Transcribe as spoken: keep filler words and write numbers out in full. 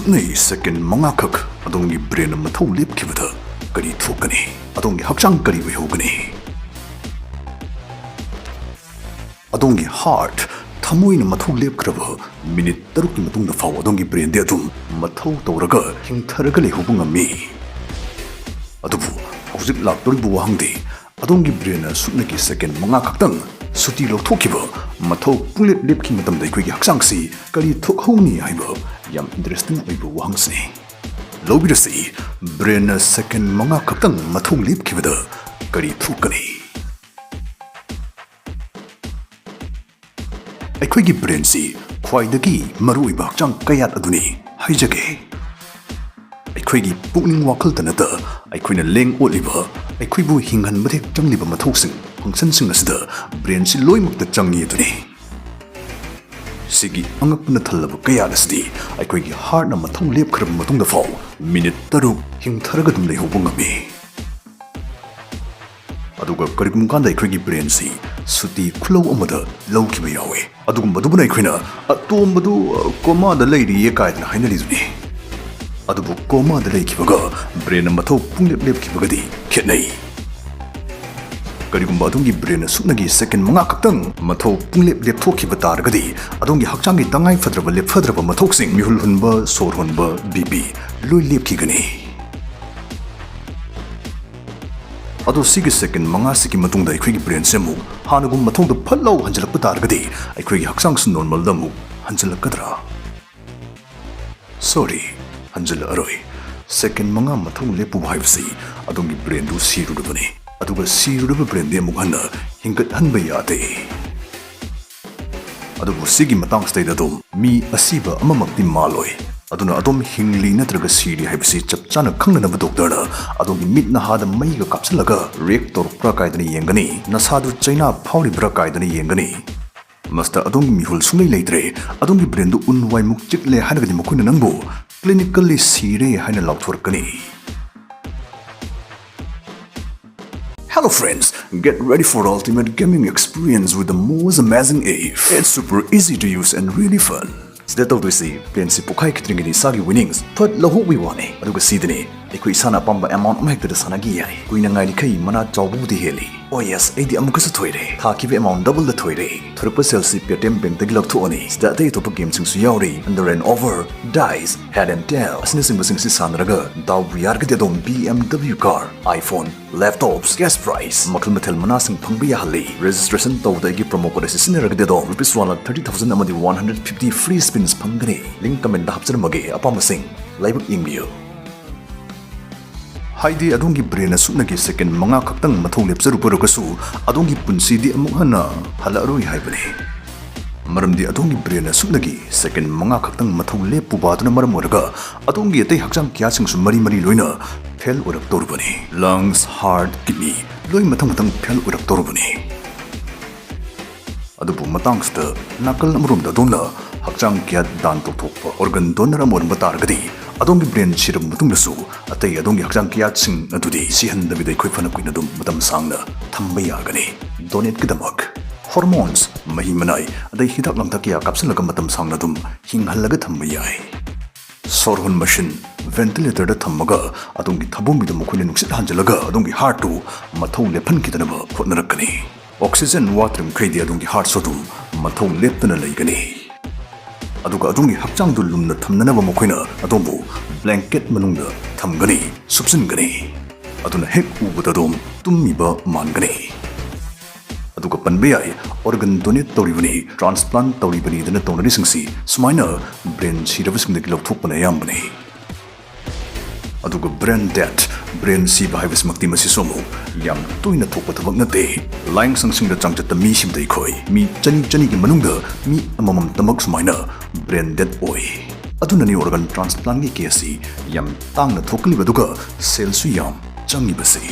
ꯅꯩ ꯁꯦꯀꯦꯟ ꯃꯉꯥꯈꯛ ꯑꯗꯣꯝꯒꯤ ꯕ꯭ꯔꯦꯟꯅ ꯃꯊꯧ ꯂꯦꯞꯈꯤꯕꯗ ꯀꯔꯤ ꯊꯣꯛꯀꯅꯤ? ꯑꯗꯣꯝꯒꯤ ꯍꯛꯆꯥꯡ ꯀꯔꯤ ꯑꯣꯏꯍꯧꯒꯅꯤ? ꯑꯗꯣꯝꯒꯤ ꯍꯥꯔꯠ, ꯊꯃꯣꯏꯅ ꯃꯊꯧ ꯂꯦꯞꯈ꯭ꯔꯕ ꯃꯤꯅꯤꯠ ꯇꯔꯨꯛꯀꯤ ꯃꯇꯨꯡꯗ ꯐꯥꯎ ꯑꯗꯣꯝꯒꯤ ꯕ꯭ꯔꯦꯟꯗꯤ ꯑꯗꯨꯝ ꯃꯊꯧ ꯇꯧꯔꯒ ꯍꯤꯡꯊꯔꯒ ꯂꯩꯍꯧꯕ ꯉꯝꯃꯤ꯫ ꯑꯗꯨꯕꯨ ꯍꯧꯖꯤꯛ ꯂꯥꯛꯇꯧꯔꯤꯕ ꯋꯥꯍꯪꯗꯤ, ꯑꯗꯣꯝꯒꯤ ꯕ꯭ꯔꯦꯟꯅ ꯁꯨꯞꯅꯒꯤ ꯁꯦꯀꯦꯟ ꯃꯉꯥ ꯈꯛꯇꯪ ꯁꯨꯇꯤ ꯂꯧꯊꯣꯛꯈꯤꯕ, ꯃꯊꯧ ꯄꯨꯡꯂꯦꯞ ꯂꯦꯞꯈꯤꯕ ꯃꯇꯝꯗ ꯑꯩꯈꯣꯏꯒꯤ ꯍꯛꯆꯥꯡꯁꯤ ꯀꯔꯤ ꯊꯣꯛꯍꯧꯅꯤ ꯍꯥꯏꯕ ꯌꯥꯝ ꯏꯟꯇꯔꯦꯁꯇꯤꯡ ꯑꯣꯏꯕ ꯋꯥꯍꯪꯁꯤꯅꯤ꯫ ꯂꯧꯕꯤꯔꯁꯤ, ꯕ꯭ꯔꯦꯟꯅ ꯁꯦꯀꯦꯟ ꯃꯉꯥ ꯈꯛꯇꯪ ꯃꯊꯧ ꯂꯦꯞꯈꯤꯕꯗ ꯀꯔꯤ ꯊꯣꯛꯀꯅꯤ? ꯑꯩꯈꯣꯏꯒꯤ ꯕ꯭ꯔꯦꯟꯁꯤ ꯈ꯭ꯋꯥꯏꯗꯒꯤ ꯃꯔꯨꯑꯣꯏꯕ ꯍꯛꯆꯥꯡ ꯀꯌꯥꯠ ꯑꯗꯨꯅꯤ ꯍꯥꯏꯖꯒꯦ꯫ ꯑꯩꯈꯣꯏꯒꯤ ꯄꯨꯛꯅꯤꯡ ꯋꯥꯈꯜꯇ ꯅꯠꯇ, ꯑꯩꯈꯣꯏꯅ ꯂꯦꯡ ꯑꯣꯠꯂꯤꯕ, ꯑꯩꯈꯣꯏꯕꯨ ꯍꯤꯡꯍꯟꯕꯗ ꯍꯦꯛ ꯆꯪꯂꯤꯕ ꯃꯊꯧꯁꯤꯡ, ꯐꯪꯁꯟꯁꯤꯡ ꯑꯁꯤꯗ ꯕ꯭ꯔꯦꯟꯁꯤ ꯂꯣꯏꯅꯃꯛꯇ ꯆꯪꯉꯤ ꯑꯗꯨꯅꯤ꯫ ꯁꯤꯒꯤ ꯑꯉꯛꯄꯅ ꯊꯜꯂꯕ ꯀꯌꯥꯠ ꯑꯁꯤꯗꯤ ꯑꯩꯈꯣꯏꯒꯤ ꯍꯥꯔꯠꯅ ꯃꯊꯧ ꯂꯦꯞꯈ꯭ꯔꯕ ꯃꯇꯨꯡꯗ ꯐꯥꯎ ꯃꯤꯅꯤꯠ ꯇꯔꯨꯛ ꯍꯤꯡꯊꯔꯒ ꯑꯗꯨꯝ ꯂꯩꯍꯧꯕ ꯉꯝꯃꯤ꯫ ꯑꯗꯨꯒ ꯀꯔꯤꯒꯨꯝꯕ ꯀꯥꯟꯗ ꯑꯩꯈꯣꯏꯒꯤ ꯕ꯭ꯔꯦꯟꯁꯤ ꯁꯨꯇꯤ ꯈꯨꯂꯧ ꯑꯃꯗ ꯂꯧꯈꯤꯕ ꯌꯥꯎꯏ꯫ ꯑꯗꯨꯒꯨꯝꯕꯗꯨꯕꯨꯅ ꯑꯩꯈꯣꯏꯅ "ꯑꯇꯣꯝꯕꯗꯨ ꯀꯣꯃꯥꯗ ꯂꯩꯔꯤꯌꯦ" ꯀꯥꯏꯗꯅ ꯍꯥꯏꯅꯔꯤꯗꯨꯅꯤ꯫ ꯑꯗꯨꯕꯨ ꯀꯣꯃꯥꯗ ꯂꯩꯈꯤꯕꯒ ꯕ꯭ꯔꯦꯟꯅ ꯃꯊꯧ ꯄꯨꯡꯂꯦꯞ ꯂꯦꯞꯈꯤꯕꯒꯗꯤ ꯈꯦꯠꯅꯩ꯫ ꯀꯔꯤꯒꯨꯝꯕ ꯑꯗꯣꯝꯒꯤ ꯕ꯭ꯔꯦꯟꯅ ꯁꯨꯞꯅꯒꯤ ꯁꯦꯀꯦꯟ ꯃꯉꯥ ꯈꯛꯇꯪ ꯃꯊꯧ ꯄꯨꯡꯂꯦꯞ ꯂꯦꯞꯊꯣꯛꯈꯤꯕ ꯇꯥꯔꯒꯗꯤ, ꯑꯗꯣꯝꯒꯤ ꯍꯛꯆꯥꯡꯒꯤ ꯇꯉꯥꯏ ꯐꯗ꯭ꯔꯕ ꯂꯦꯞꯐꯗ꯭ꯔꯕ ꯃꯊꯧꯁꯤꯡ, ꯃꯤꯍꯨꯜ ꯍꯨꯟꯕ, ꯁꯣꯔ ꯍꯣꯟꯕ, ꯕꯤ ꯄꯤ ꯂꯣꯏ ꯂꯦꯞꯈꯤꯒꯅꯤ꯫ ꯑꯗꯣ ꯁꯤꯒꯤ ꯁꯦꯀꯦꯟ ꯃꯉꯥꯁꯤꯒꯤ ꯃꯇꯨꯡꯗ ꯑꯩꯈꯣꯏꯒꯤ ꯕ꯭ꯔꯦꯟꯁꯦ ꯑꯃꯨꯛ ꯍꯥꯟꯅꯒꯨꯝ ꯃꯊꯧꯗ ꯐꯠ ꯂꯥꯎ ꯍꯟꯖꯤꯜꯂꯛꯄ ꯇꯥꯔꯒꯗꯤ, ꯑꯩꯈꯣꯏꯒꯤ ꯍꯛꯆꯥꯡꯁꯨ ꯅꯣꯔꯃꯦꯜꯗ ꯑꯃꯨꯛ ꯍꯟꯖꯤꯜꯂꯛꯀꯗ꯭ꯔꯥ? ꯁꯣꯔꯤ, ꯍꯟꯖꯤꯜꯂꯛꯑꯔꯣꯏ꯫ ꯁꯦꯀꯦꯟ ꯃꯉꯥ ꯃꯊꯧ ꯂꯦꯞꯄꯨꯕ ꯍꯥꯏꯕꯁꯤ ꯑꯗꯣꯝꯒꯤ ꯕ꯭ꯔꯦꯟꯗꯨ ꯁꯤꯔꯨꯔꯕꯅꯤ, ꯑꯗꯨꯒ ꯁꯤꯔꯨꯔꯕ ꯕ꯭ꯔꯦꯟꯗꯤ ꯑꯃꯨꯛ ꯍꯟꯅ ꯍꯤꯡꯒꯠꯍꯟꯕ ꯌꯥꯗꯦ꯫ ꯑꯗꯨꯕꯨ ꯁꯤꯒꯤ ꯃꯇꯥꯡꯁꯤꯗꯩꯗ ꯑꯗꯨꯝ ꯃꯤ ꯑꯁꯤꯕ ꯑꯃꯃꯛꯇꯤ ꯃꯥꯜꯂꯣꯏ꯫ ꯑꯗꯨꯅ ꯑꯗꯣꯝ ꯍꯤꯡꯂꯤ ꯅꯠꯇ꯭ꯔꯒ ꯁꯤꯔꯤ ꯍꯥꯏꯕꯁꯤ ꯆꯞ ꯆꯥꯅ ꯈꯪꯅꯅꯕ ꯗꯣꯛꯇꯔꯅ ꯑꯗꯣꯝꯒꯤ ꯃꯤꯠ ꯅꯍꯥꯗ ꯃꯩꯒ ꯀꯥꯞꯁꯤꯜꯂꯒ ꯔꯦꯛ ꯇꯧꯔꯛꯄ꯭ꯔꯥ ꯀꯥꯏꯗꯅ ꯌꯦꯡꯒꯅꯤ, ꯅꯁꯥꯗꯨ ꯆꯩꯅꯥ ꯐꯥꯎꯔꯤꯕ꯭ꯔꯥ ꯀꯥꯏꯗꯅ ꯌꯦꯡꯒꯅꯤ꯫ ꯃꯁꯤꯗ ꯑꯗꯣꯝꯒꯤ ꯃꯤꯍꯨꯜ ꯁꯨꯡꯂꯩ ꯂꯩꯇ꯭ꯔꯦ, ꯑꯗꯣꯝꯒꯤ ꯕ꯭ꯔꯦꯟꯗꯨ ꯎꯟ ꯋꯥꯏꯃꯨꯛ ꯆꯤꯛꯂꯦ ꯍꯥꯏꯔꯒꯗꯤ ꯃꯈꯣꯏꯅ ꯅꯪꯕꯨ "Clinically ꯁꯤꯔꯦ" ꯍꯥꯏꯅ ꯂꯥꯎꯊꯣꯔꯛꯀꯅꯤ꯫ Hello friends, get ready for the ultimate gaming experience with the most amazing app. It's super easy to use and really fun. ꯁꯤꯗ ꯇꯧꯗꯣꯏꯁꯤ, ꯕ꯭ꯔꯦꯟꯁꯤ ꯄꯣꯛꯈꯥꯏꯈꯤꯗ꯭ꯔꯤꯉꯩꯗ ꯏꯁꯥꯒꯤ ꯋꯤꯅꯤꯡꯁ ꯐꯠ ꯂꯧꯍꯧꯕꯒꯤ ꯋꯥꯅꯤ꯫ ꯑꯗꯨꯒ ꯁꯤꯗꯅꯤ ꯑꯩꯈꯣꯏ ꯏꯁꯥꯅ ꯑꯄꯥꯝꯕ ꯑꯦꯃꯥꯎꯟ ꯑꯃ ꯍꯦꯛꯇꯗ ꯁꯥꯟꯅꯈꯤ ꯌꯥꯏ꯫ ꯀꯨꯏꯅ ꯉꯥꯏꯔꯤꯈꯩ ꯃꯅꯥ ꯆꯥꯎꯕꯕꯨꯗꯤ ꯍꯦꯜꯂꯤ꯫ ꯑꯣ ꯌꯦꯁ, ꯑꯩꯗꯤ ꯑꯃꯨꯛꯀꯁꯨ ꯊꯣꯏꯔꯦ꯫ ꯊꯥꯈꯤꯕ ꯑꯦꯃꯥꯎꯟ ꯗꯕꯜꯗ ꯊꯣꯏꯔꯦ꯫ ꯊꯣꯏꯔꯛꯄ ꯁꯦꯜꯁꯤ ꯄꯦꯇꯤꯑꯦꯝ ꯕꯦꯡꯛꯇꯒꯤ ꯂꯧꯊꯣꯛꯑꯅꯤ꯫ ꯁꯤꯗ ꯑꯇꯩ ꯑꯇꯣꯞꯄ ꯒꯦꯝꯁꯤꯡꯁꯨ ꯌꯥꯎꯔꯤ, under and over, dice, head and tail ꯑꯁꯤꯅꯆꯤꯡꯕꯁꯤꯡꯁꯤ ꯁꯥꯟꯅꯔꯒ ꯗꯥꯎꯕꯨ ꯌꯥꯔꯒꯗꯤ ꯑꯗꯨꯝ B M W car, iPhone, laptops, cash prize ꯃꯈꯜ ꯃꯊꯦꯜ ꯃꯅꯥꯁꯤꯡ ꯐꯪꯕ ꯌꯥꯍꯜꯂꯤ꯫ ꯔꯦꯖꯤꯁꯇ꯭ꯔꯦꯁꯟ ꯇꯧꯕꯗ ꯑꯩꯒꯤ ꯄ꯭ꯔꯣꯃꯣ ꯀꯣꯗ ꯑꯁꯤ ꯁꯤꯖꯤꯟꯅꯔꯒꯗꯤ ꯑꯗꯨꯝ rupees one lakh thirty thousand ꯑꯃꯗꯤ ꯋꯥꯟ ꯍꯟꯗ꯭ꯔꯦꯠ ꯐꯤꯐꯇꯤ ꯐ꯭ꯔꯤ ꯁ꯭ꯄꯤꯟꯁ ꯐꯪꯒꯅꯤ꯫ ꯂꯤꯡꯛ ꯀꯃꯦꯟꯗ ꯍꯥꯞꯆꯔꯝꯃꯒꯦ, ꯑꯄꯥꯝꯕꯁꯤꯡ ꯂꯥꯏꯕꯛ ꯌꯦꯡꯕꯤꯌꯨ꯫ ꯍꯥꯏꯗꯤ ꯑꯗꯣꯝꯒꯤ ꯕ꯭ꯔꯦꯟ ꯑꯁꯨꯞꯅꯒꯤ ꯁꯦꯀꯦꯟ ꯃꯉꯥ ꯈꯛꯇꯪ ꯃꯊꯧ ꯂꯦꯞꯆꯔꯨꯕ ꯑꯣꯏꯔꯒꯁꯨ ꯑꯗꯣꯝꯒꯤ ꯄꯨꯟꯁꯤꯗꯤ ꯑꯃꯨꯛ ꯍꯟꯅ ꯍꯜꯂꯛꯑꯔꯣꯏ ꯍꯥꯏꯕꯅꯤ꯫ ꯃꯔꯝꯗꯤ ꯑꯗꯣꯝꯒꯤ ꯕ꯭ꯔꯦꯟ ꯑꯁꯨꯞꯅꯒꯤ ꯁꯦꯀꯦꯟ ꯃꯉꯥ ꯈꯛꯇꯪ ꯃꯊꯧ ꯂꯦꯞꯄꯨꯕ ꯑꯗꯨꯅ ꯃꯔꯝ ꯑꯣꯏꯔꯒ ꯑꯗꯣꯝꯒꯤ ꯑꯇꯩ ꯍꯛꯆꯥꯡ ꯀꯌꯥꯁꯤꯡꯁꯨ ꯃꯔꯤ ꯃꯔꯤ ꯂꯣꯏꯅ ꯐꯦꯜ ꯑꯣꯏꯔꯛꯇꯧꯔꯕꯅꯤ꯫ ꯂꯪꯁ, ꯍꯥꯔꯠ, ꯀꯤꯗꯅꯤ ꯂꯣꯏ ꯃꯊꯪ ꯃꯊꯪ ꯐꯦꯜ ꯑꯣꯏꯔꯛꯇꯧꯔꯕꯅꯤ꯫ ꯑꯗꯨꯕꯨ ꯃꯇꯥꯡꯁꯤꯗ ꯅꯥꯀꯜ ꯑꯃꯔꯣꯝꯗ ꯑꯗꯣꯝꯅ ꯍꯛꯆꯥꯡ ꯀꯌꯥ ꯗꯥꯟ ꯇꯧꯊꯣꯛꯄ, ꯑꯣꯔꯒꯟ ꯗꯣꯅꯔ ꯑꯃ ꯑꯣꯏꯔꯝꯕ ꯇꯥꯔꯒꯗꯤ ꯑꯗꯣꯝꯒꯤ ꯕ꯭ꯔꯦꯟ ꯁꯤꯔꯕ ꯃꯇꯨꯡꯗꯁꯨ ꯑꯇꯩ ꯑꯗꯣꯝꯒꯤ ꯍꯛꯆꯥꯡ ꯀꯌꯥꯁꯤꯡ ꯑꯗꯨꯗꯤ ꯁꯤꯍꯟꯗꯕꯤꯗ ꯑꯩꯈꯣꯏ ꯐꯅ ꯀꯨꯏꯅ ꯑꯗꯨꯝ ꯃꯇꯝ ꯁꯥꯡꯅ ꯊꯝꯕ ꯌꯥꯒꯅꯤ꯫ ꯗꯣꯅꯦꯠꯀꯤꯗꯃꯛ ꯍꯣꯔꯃꯣꯟꯁ, ꯃꯍꯤ ꯃꯅꯥꯏ, ꯑꯗꯩ ꯍꯤꯗꯥꯛ ꯂꯥꯡꯊꯛ ꯀꯌꯥ ꯀꯥꯞꯁꯤꯜꯂꯒ ꯃꯇꯝ ꯁꯥꯡꯅ ꯑꯗꯨꯝ ꯍꯤꯡꯍꯜꯂꯒ ꯊꯝꯕ ꯌꯥꯏ꯫ ꯁꯣꯔ ꯍꯣꯟ ꯃꯦꯁꯤꯟ, ꯚꯦꯟꯇꯤꯂꯦꯇꯔꯗ ꯊꯝꯃꯒ ꯑꯗꯣꯝꯒꯤ ꯊꯕꯣꯝꯕꯤꯗ ꯃꯈꯣꯏꯅ ꯅꯨꯡꯁꯤꯠ ꯍꯥꯟꯖꯤꯜꯂꯒ ꯑꯗꯣꯝꯒꯤ ꯍꯥꯔꯠꯇꯨ ꯃꯊꯧ ꯂꯦꯞꯍꯟꯈꯤꯗꯅꯕ ꯍꯣꯠꯅꯔꯛꯀꯅꯤ꯫ ꯑꯣꯛꯁꯤꯖꯦꯟ ꯋꯥꯠꯇ꯭ꯔꯤꯃꯈꯩꯗꯤ ꯑꯗꯣꯝꯒꯤ ꯍꯥꯔꯠꯁꯨ ꯑꯗꯨꯝ ꯃꯊꯧ ꯂꯦꯞꯇꯅ ꯂꯩꯒꯅꯤ꯫ ꯑꯗꯨꯒ ꯑꯗꯣꯝꯒꯤ ꯍꯛꯆꯥꯡꯗꯨ ꯂꯨꯝꯅ ꯊꯝꯅꯅꯕ ꯃꯈꯣꯏꯅ ꯑꯗꯣꯝꯕꯨ ꯕ꯭ꯂꯦꯡꯀꯦꯠ ꯃꯅꯨꯡꯗ ꯊꯝꯒꯅꯤ, ꯁꯨꯞꯆꯤꯟꯒꯅꯤ꯫ ꯑꯗꯨꯅ ꯍꯦꯛ ꯎꯕꯗ ꯑꯗꯣꯝ ꯇꯨꯝꯃꯤꯕ ꯃꯥꯟꯒꯅꯤ꯫ ꯑꯗꯨꯒ ꯄꯟꯕ ꯌꯥꯏ, ꯑꯣꯔꯒꯟ ꯗꯣꯅꯦꯠ ꯇꯧꯔꯤꯕꯅꯤ, ꯇ꯭ꯔꯥꯟꯁꯄ꯭ꯂꯥꯟ ꯇꯧꯔꯤꯕꯅꯤꯗꯅ ꯇꯧꯅꯔꯤꯁꯤꯡꯁꯤ ꯁꯨꯃꯥꯏꯅ ꯕ꯭ꯔꯦꯟ ꯁꯤꯔꯕꯁꯤꯡꯗꯒꯤ ꯂꯧꯊꯣꯛꯄꯅ ꯑꯌꯥꯝꯕꯅꯤ꯫ ꯑꯗꯨꯒ ꯕ꯭ꯔꯦꯟ ꯗꯦꯠ, ꯕ꯭ꯔꯦꯟ ꯁꯤꯕ ꯍꯥꯏꯕꯁꯤꯃꯛꯇꯤ ꯃꯁꯤꯁꯨ ꯑꯃꯨꯛ ꯌꯥꯝ ꯇꯣꯏꯅ ꯊꯣꯛꯄ ꯊꯕꯛ ꯅꯠꯇꯦ꯫ ꯂꯥꯏꯌꯦꯡꯁꯪꯁꯤꯡꯗ ꯆꯥꯡꯆꯠꯇ ꯃꯤ ꯁꯤꯕꯗ ꯑꯩꯈꯣꯏ ꯃꯤ ꯆꯅꯤ, ꯆꯅꯤꯒꯤ ꯃꯅꯨꯡꯗ ꯃꯤ ꯑꯃꯃꯝꯇꯃꯛ ꯁꯨꯃꯥꯏꯅ ꯕ꯭ꯔꯦꯟ ꯗꯦꯠ ꯑꯣꯏ꯫ ꯑꯗꯨꯅꯅꯤ ꯑꯣꯔꯒꯟ ꯇ꯭ꯔꯥꯟꯁꯄ꯭ꯂꯥꯟꯒꯤ ꯀꯦꯁꯁꯤ ꯌꯥꯝ ꯇꯥꯡꯅ ꯊꯣꯛꯂꯤꯕ ꯑꯗꯨꯒ ꯁꯦꯜꯁꯨ ꯌꯥꯝ ꯆꯪꯉꯤꯕꯁꯤ꯫